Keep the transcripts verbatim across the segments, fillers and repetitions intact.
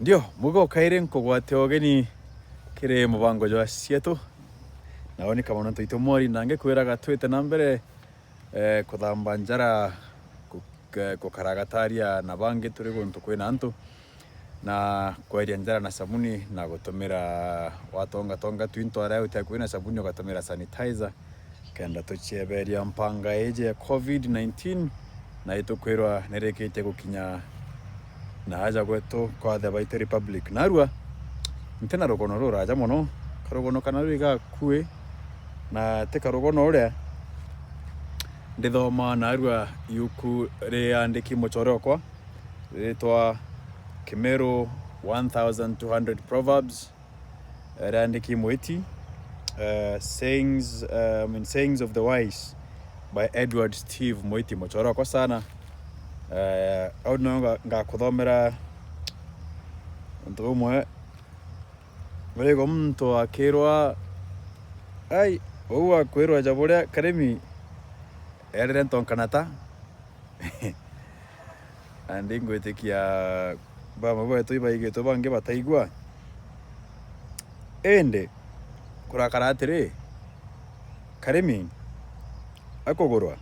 Ndio, mugo kairi nkugwatia ugeni kiri mubango jwa Cietu. Nao ni Kamwana Ntoito Mwari, na ngikwiraga twite na mbere, eh, kuthamba njara, ku-, ke-, gukara gataria na bangi turi guntu kwina antu, na kweria njara na sabuni, na gutumira watongatonga twinto aria utia kwina sabuni, ugatumira sanitizer, kenda tucieberia mpanga iji ya covid nineteen, na itukwirwa nirikitie gukinya na aja gwetu kwa the Baite Republic. Narua, nti na rugono ruraja mono, karugono kana rwi gakui, na ti karugono uria ndithoma narua iuku riandiki muchore okwa, ritwa Kimeru one thousand two hundred Proverbs, riandiki Mwiti, eh, sayings, eh, I mean, Sayings of the Wise by Edward Steve Mwiti, muchore okwa sana. Eh, au no nga-, ngakuthomera untu bumwe. Burigo muntu akirwa, ai, uu akwirwa ja buria Karimi erire Ntonkanata. Nandi ngwitikia bamwe betu ibaigitwe bangi bataigua. Indi kurakara atiri, Karimi akugurwa,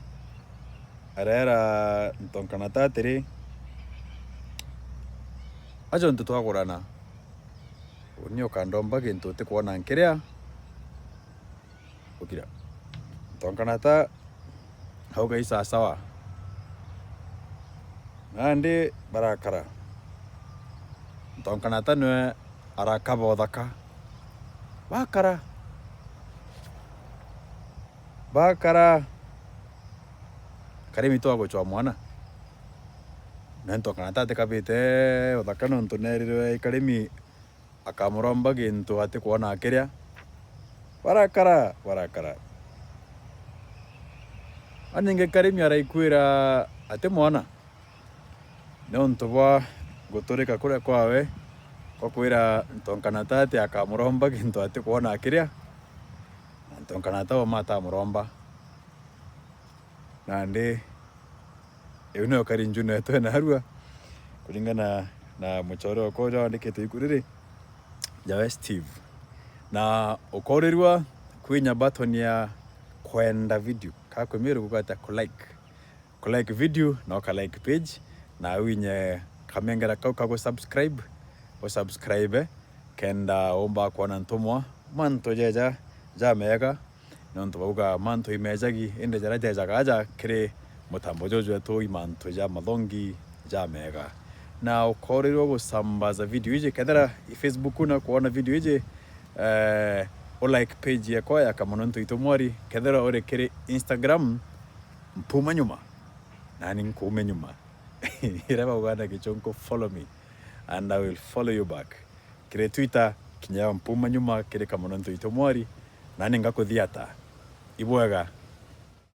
arera Ntonkanata atiri, aja untu twagurana, uni ukandomba gintu utikwona nkiria. Ukira. Ntonkanata auga, "I sawasawa." Nandi barakara. Ntonkanata niwe arakaba uthaka. Bakara. Bakara. Karimi twaguchwa mwana. Na Ntonkanata atikabite uthaka nontu nerirwe i Karimi akamuromba gintu atikwona akiria. Barakara, barakara. Aningi Karimi araikwira ati mwana, niuntu bwa guturika kuria kwawe kwa kwira Ntonkanata ati akamuromba gintu atikwona akiria, na Ntonkanata uma atamuromba. Nandi iu niyo kari njune twena arua, kuringana na muchore okwa uria wandikite iku riri, jawe Steve. Na ukorirua kwinya button ya kwenda video, ka Kimiru gugweta ku like. Ku like video, na uka like page, na winye kamengera kau ka gu subscribe, u subscribe, kenda umba kwona ntumwa mantu jeja jamega, nontu bauga mantu imejagi, indi jaria jejaga aja kiri mutambo juju jwetu i mantu ja mathongi jamega. Na ukorirwe gusambaza video iji, kethira i Facebook na kwona video iji, eh, u like page yakwa ya Kamwana Ntoito Mwari, kethira uri kiri Instagram, mpuma nyuma, nani nkuume nyuma. Iria bauga na gichunku, "Follow me and I will follow you back." Kiri Twitter, kinya mpuma nyuma kiri Kamwana Ntoito Mwari, nani ngakuthiata. Ibwega,